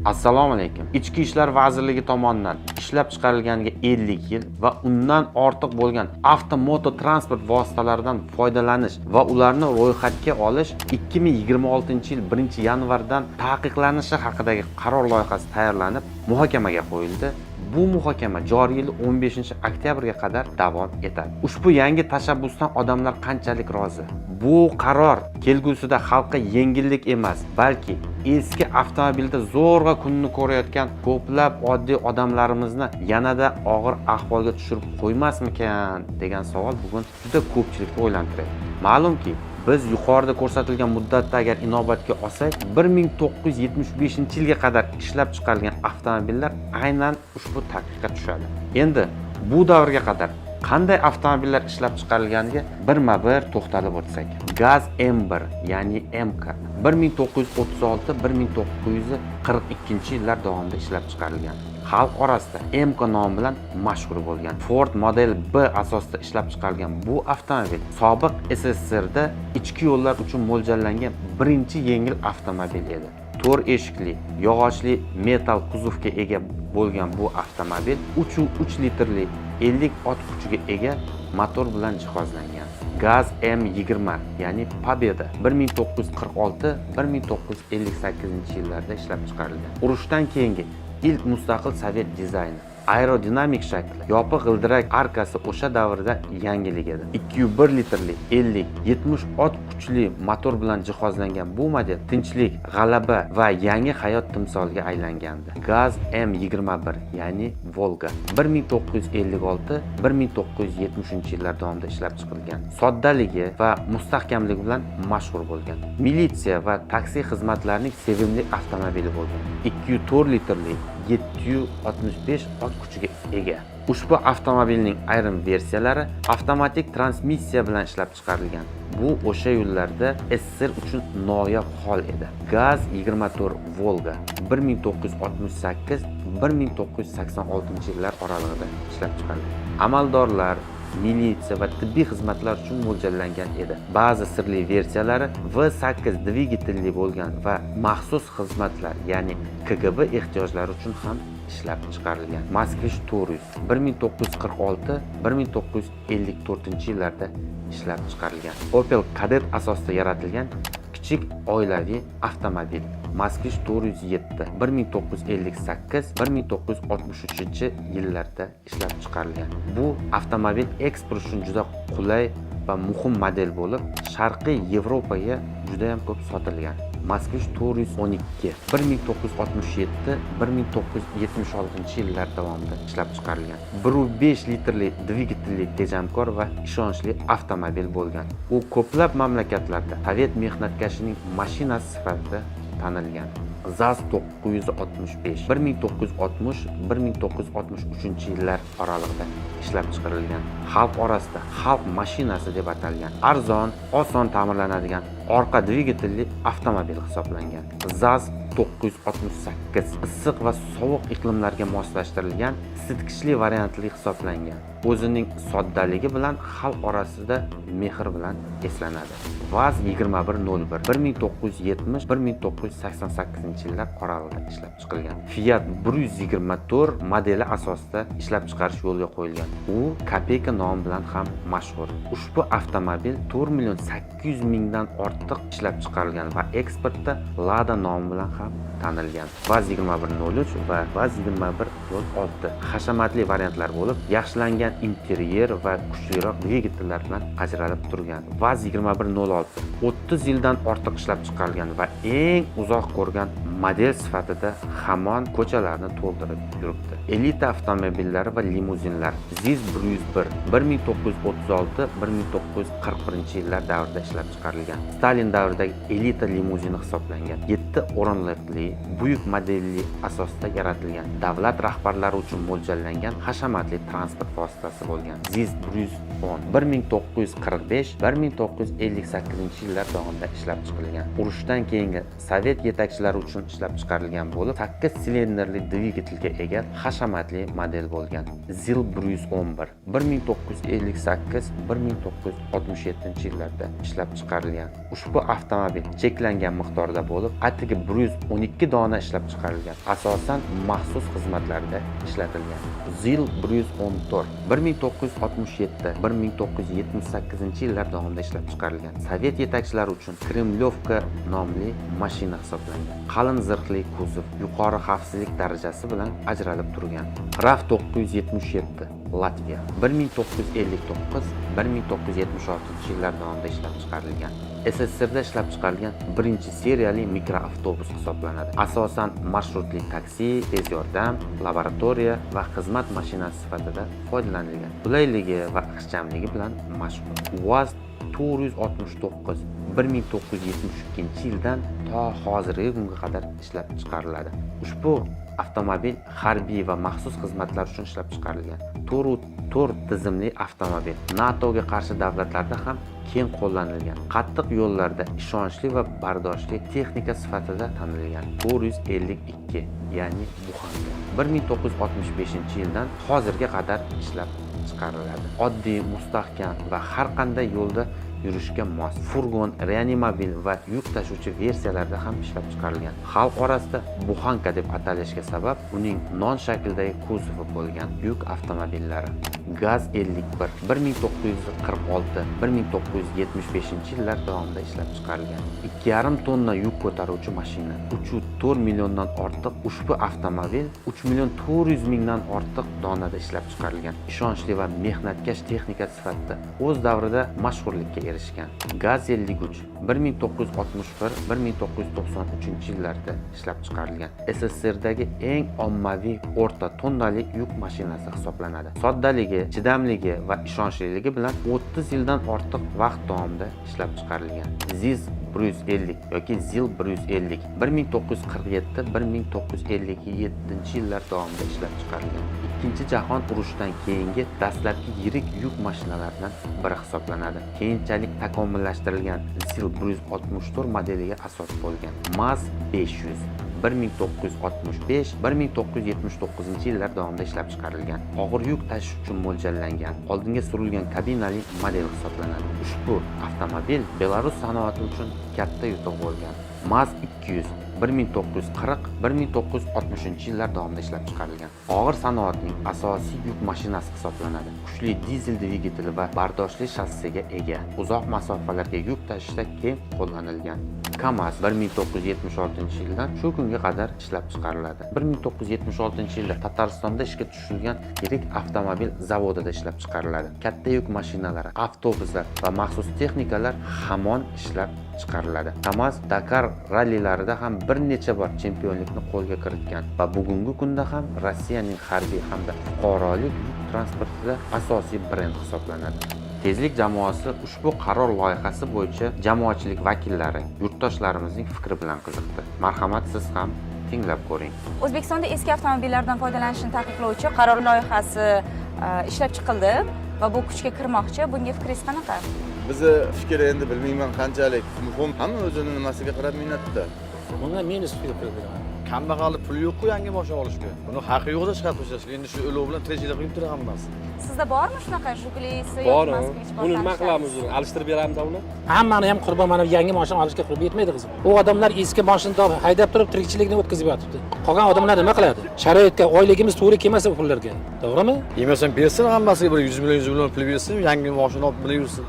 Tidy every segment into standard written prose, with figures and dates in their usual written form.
Assalomu alaykum. Ichki ishlar vazirligi tomonidan ishlab chiqarilganiga 50 yil va undan ortiq bo'lgan avto moto transport vositalaridan foydalanish va ularni ro'yxatga olish 2026 yil 1 yanvardan taqiqlanishi haqidagi qaror loyihasi tayyorlanib, muhokamaga qo'yildi. Bu muhokama joriy yil 15 oktyabrga qadar davom etadi. Ushbu yangi tashabbusdan odamlar qanchalik rozi? Bu qaror kelgusida xalqqa yengillik emas, balki eski avtomobilda zo'rg'a kunni ko'rayotgan ko'plab oddiy odamlarimizni yanada og'ir ahvolga tushirib qo'ymasmikan degan savol bugun juda ko'pchilikni o'ylantiryapti. Ma'lumki, biz yuqorida ko'rsatilgan muddatda agar inobatga olsak, 1975 yilga qadar ishlab chiqarilgan avtomobillar aynan ushbu taqiqqa tushadi. Endi bu davrga qadar qanday avtomobillar ishlab chiqarilganiga birma-bir to'xtalib o'tsak. GAZ M1, ya'ni MK, 1936-1942 yillar davomida ishlab chiqarilgan. Xalq orasida MK nomi bilan mashhur bo'lgan. Ford Model B asosida ishlab chiqarilgan bu avtomobil sobiq SSSRda ichki yo'llar uchun mo'ljallangan birinchi yengil avtomobil edi. To'rt eshikli, yog'ochli metall kuzovga ega bo'lgan bu avtomobil 3,3 litrli 50 ot kuchiga ega motor bilan jihozlangan. GAZ M20, ya'ni Победа, 1946-1958 yillarda ishlab chiqarilgan. Urushdan keyingi ilk mustaqil sovet dizayni. Aerodinamik shakli, yopiq g'ildirak arkasi o'sha davrda yangilik edi. 2,1 litrli 50 70 ot kuchli motor bilan jihozlangan bu model tinchlik, g'alaba va yangi hayot timsoliga aylangandi. GAZ M21, ya'ni Volga, 1956-1970 yillar davomida ishlab chiqilgan. Soddaligi va mustahkamligi bilan mashhur bo'lgan. Militsiya va taksi xizmatlarining sevimli avtomobili bo'lgan. 2,4 litrli 765 ot kuchiga ega. Ushbu avtomobilning ayrim versiyalari avtomatik transmissiya bilan ishlab chiqarilgan. Bu o'sha yillarda SSSR uchun noyob hol edi. GAZ 24 Volga, 1968-1986 yillar oralig'ida ishlab chiqarilgan. Amaldorlar, militsiya va tibbiy xizmatlar uchun mo'ljallangan edi. Ba'zi sirli versiyalari V8 dvigatelli bo'lgan va maxsus xizmatlar, ya'ni KGB ehtiyojlari uchun ham ishlab chiqarilgan. Moskvich 400, 1946-1954 yillarda ishlab chiqarilgan. Opel Kadett asosida yaratilgan kichik oilaviy avtomobil Moskvich 407, 1958-1963 yillarda ishlab chiqarilgan. Bu avtomobil eksport uchun juda qulay va muhim model bo'lib, Sharqiy Yevropaga juda ham ko'p sotilgan. Moskvich 412, 1967-1976 yillar davomida ishlab chiqarilgan. 1,5 litrli dvigatelli tejamkor va ishonchli avtomobil bo'lgan. U ko'plab mamlakatlarda sovet mehnatkashining mashinasi sifatida tanilgan. ZAZ 965, 1960-1963 yillar oralig'ida ishlab chiqarilgan. Xalq orasida xalq mashinasi deb atalgan. Arzon, oson ta'mirlanadigan orqa dvigatelli avtomobil hisoblangan. ZAZ 968 issiq va sovuq iqlimlarga moslashtirilgan isitgichli variantli hisoblangan. O'zining soddaligi bilan xalq orasida mehr bilan eslanadi. VAZ 2101, 1970-1988 yillar oralig'ida ishlab chiqilgan. Fiat 124 modeli asosida ishlab chiqarish yo'lga qo'yilgan. U Kopeyka nomi bilan ham mashhur. Ushbu avtomobil 4 million 800 mingdan ortiq ishlab chiqarilgan va eksportda Lada nomi bilan ham tanilgan. VAZ 2103 va VAZ 2106 hashamatli variantlar bo'lib, yaxshilangan interyer va kuchliroq dvigatellar bilan ajralib turgan. VAZ 2106 30 yildan ortiq ishlab chiqarilgan va eng uzoq ko'rgan model sifatida hamon ko'chalarni to'ldirib yuribdi. Elita avtomobillari va limuzinlar. ZIZ 101, 1936-1941 yillar davrida ishlab chiqarilgan. Stalin davridagi elita limuzini hisoblangan. 7 o'rinliqli buyuk modelli asosida yaratilgan. Davlat rahbarlari uchun mo'ljallangan hashamatli transport vositasi bo'lgan. ZIZ 110, 1945-1958 yillar davomida ishlab chiqilgan. Urushdan keyingi sovet yetakchilari uchun ishlab chiqarilgan bo'lib, 8 silindrli dvigatelga ega hashamatli model bo'lgan. ZIL 111, 1958-1967 yillarda ishlab chiqarilgan. Ushbu avtomobil cheklangan miqdorda bo'lib, atigi 110 12 dona ishlab chiqarilgan. Asosan maxsus xizmatlarda ishlatilgan. ZIL 114 1967-1978 yillar davomida ishlab chiqarilgan. Sovet yetakchilari uchun Kremlyovka nomli mashina hisoblangan. Qalin zirhli kuzov, yuqori xavfsizlik darajasi bilan ajralib turgan. RAV 977, Latviya, 1959-1976 yillar davomida ishlab chiqarilgan. SSSRda ishlab chiqarilgan birinchi seriyali mikroavtobus hisoblanadi. Asosan marshrutli taksi, tez yordam, laboratoriya va xizmat mashinasi sifatida foydalanilgan. Qulayligi va ixchamligi bilan mashhur. UAZ 469 1972 yildan to hozirgi kunga qadar ishlab chiqariladi. Ushbu avtomobil harbiy va maxsus xizmatlar uchun ishlab chiqarilgan. 4 tizimli avtomobil NATOga qarshi davlatlarda ham keng qo'llanilgan. Qattiq yo'llarda ishonchli va bardoshli texnika sifatida tanilgan. 452, ya'ni Buxanka, 1965 yildan hozirga qadar ishlab chiqariladi. Oddiy, mustahkam va har qanday yo'lda yurishga mos. Furgon, reanimobil va yuk tashuvchi versiyalarda ham ishlab chiqarilgan. Xalq orasida Buxanka deb atalishiga sabab uning non shaklidagi kuzovi bo'lgan. Yuk avtomobillari. GAZ 51 1946-1975 yillar davomida ishlab chiqarilgan. 2,5 tonna yuk ko'taruvchi mashina. 3,4 milliondan ortiq ushbu avtomobil 3 million 400 mingdan ortiq donada ishlab chiqarilgan. Ishonchli va mehnatkash texnika sifatida o'z davrida mashhurlikka erishgan. GAZ 53 1961-1993 yillarda ishlab chiqarilgan. SSSRdagi eng ommaviy o'rta tonnali yuk mashinasi hisoblanadi. Soddaligi, chidamligi va ishonchliligi bilan 30 yildan ortiq vaqt davomida ishlab chiqarilgan. ZIZ 150 yoki ZIL 150 1947-1957 yillar davomida ishlab chiqarilgan. Ikkinchi jahon urushidan keyingi dastlabki yirik yuk mashinalaridan biri hisoblanadi. Keyinchalik takomillashtirilgan ZIL 164 modeliga asos bo'lgan. MAZ 500 1965-1979 yillar davomida ishlab chiqarilgan. Og'ir yuk tashish uchun mo'ljallangan, oldinga surilgan kabinali model hisoblanadi. Ushbu avtomobil Belarus sanoati uchun katta yutuq bo'lgan. MAZ 200 1940-1960 yillar davomida ishlab chiqarilgan. Og'ir sanoatning asosiy yuk mashinasi hisoblanadi. Kuchli dizel dvigateli va bardoshli shassiga ega. Uzoq masofalarga yuk tashishda keng qo'llanilgan. KAMAZ 1976 yildan shu kunga qadar ishlab chiqariladi. 1976 yilda Tataristonda ishga tushirilgan yirik avtomobil zavodida ishlab chiqariladi. Katta yuk mashinalari, avtobuslar va maxsus texnikalar hamon ishlab chiqariladi. KAMAZ Dakar rallilarida ham bir necha bor chempionlikni qo'lga kiritgan va bugungi kunda ham Rossiyaning harbiy hamda fuqarolik yuk transportida asosiy brend hisoblanadi. Tezlik jamoasi ushbu qaror loyihasi bo'yicha jamoatchilik vakillari, yurtdoshlarimizning fikri bilan qiziqdi. Marhamat, siz ham tinglab ko'ring. O'zbekistonda eski avtomobillardan foydalanishni taqiqlovchi qaror loyihasi ishlab chiqildi va bu kuchga kirmoqchi. Bunga fikringiz qanaqa? Bizni fikr endi bilmayman qanchalik muhim, hamma o'zini nimasiga qarab minadida. Bunga minus fikr bilaman. Kambag'alni puli yo'q-ku yangi mashina olishga. Buni haqqi yo'qda chiqarib tashlashga. Endi shu ulov bilan tirikchilik qilib turadi hammasi. Sizda bormi shunaqa Jigulisi Bor. yoki Moskvich bor? Uni nima tanishlaringiz? qilamiz? Uni alishtirib beramiz uni. Hammani ham qurbi mana yangi mashina olishga qurbi yetmaydi, qizim. U odamlar eski mashina topib haydab turib tirikchilikni o'tkazib yotibdi. Qolgan odamlar nima qiladi? Sharoitga, oyligimiz to'g'ri kelmasa u pullarga. To'g'rimi? Yemasam bersin hammasiga bir 100 million, 100 million pul bersin, yangi mashina olib minib yursin.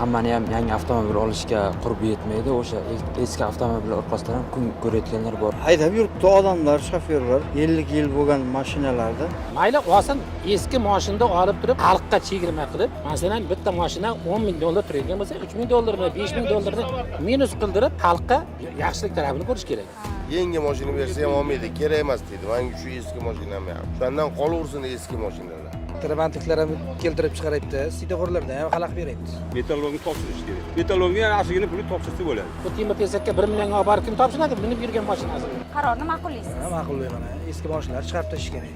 Hammani ham yangi avtomobil olishga qurbi yetmaydi. O'sha eski avtomobillar orqasidan ham kun ko'rayotganlar bor. Haydab yuribdi odamlar, shofyorlar 50 yil bo'lgan mashinalarda. Mayli olsin, eski mashinada olib turib xalqqa chegirma qilib, masalan, bitta mashina 10 ming dollar turadigan bo'lsa, 3 ming dollarni, 5 ming dollarni minus qildirib, xalqqa yaxshilik tarafini ko'rish kerak. Yangi mashina bersa ham olmaydi, kerak emas deydi, manga shu eski mashinam yaxshi, o'shandan qolaversin eski mashinalar. Tirbandliklar ham keltirib chiqaryapti, svetoforlarda ham xalaqit beryapti. Metallologni topshirish kerak. Metallologga yaxshigina pulni topshirsa bo'ladi. Bu temir tesakka 1 millionga olib borib kim topshiradi? Minib yurgan mashinasi. Qarorni ma'qullaysiz? Ha, ma'qullayman. Eski mashinalar chiqarib tashlash kerak.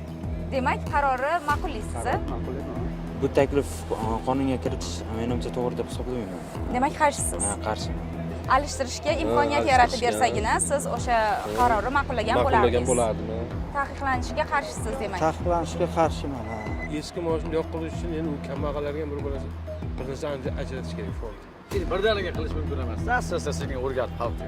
Demak, qarorni ma'qullaysiz, a? Bu taklif qonunga kiritish menimcha to'g'ri deb hisoblamayman. Demak, qarshisiz? Ha, qarshiman. Alishtirishga imkoniyat yaratib Alishtirishga. bersagina siz o'sha qarorni ma'qullagan Ma'qullagan bo'lardingiz. bo'lardim. Taqiqlanishiga qarshisiz demak. Taqiqlanishiga qarshiman, ha. Eski mashina yo'q qilish uchun endi u kambag'allarga ham bir bo'lsa bir narsa ajratish kerak, fond. Endi birdaniga qilish mumkin emas. Asta-asta sekin o'rgatib xalqqa.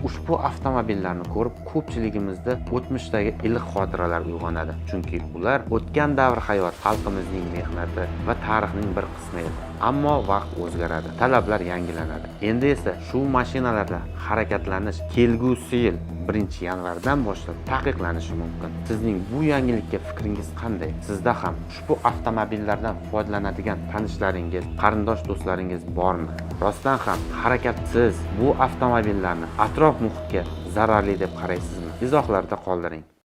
Ushbu avtomobillarni ko'rib ko'pchiligimizda o'tmishdagi iliq xotiralar uyg'onadi. Chunki ular o'tgan davr hayot, xalqimizning mehnati va tarixning bir qismi edi. Ammo vaqt o'zgaradi, talablar yangilanadi. Endi esa shu mashinalarda harakatlanish kelgusi yil 1-yanvardan boshlab taqiqlanishi mumkin. Sizning bu yangilikka fikringiz qanday? Sizda ham ushbu avtomobillardan foydalanadigan tanishlaringiz, qarindosh do'stlaringiz bormi? Rostdan ham harakatsiz bu avtomobillarni atrof muhitga zararli deb qaraysizmi? Izohlarda qoldiring.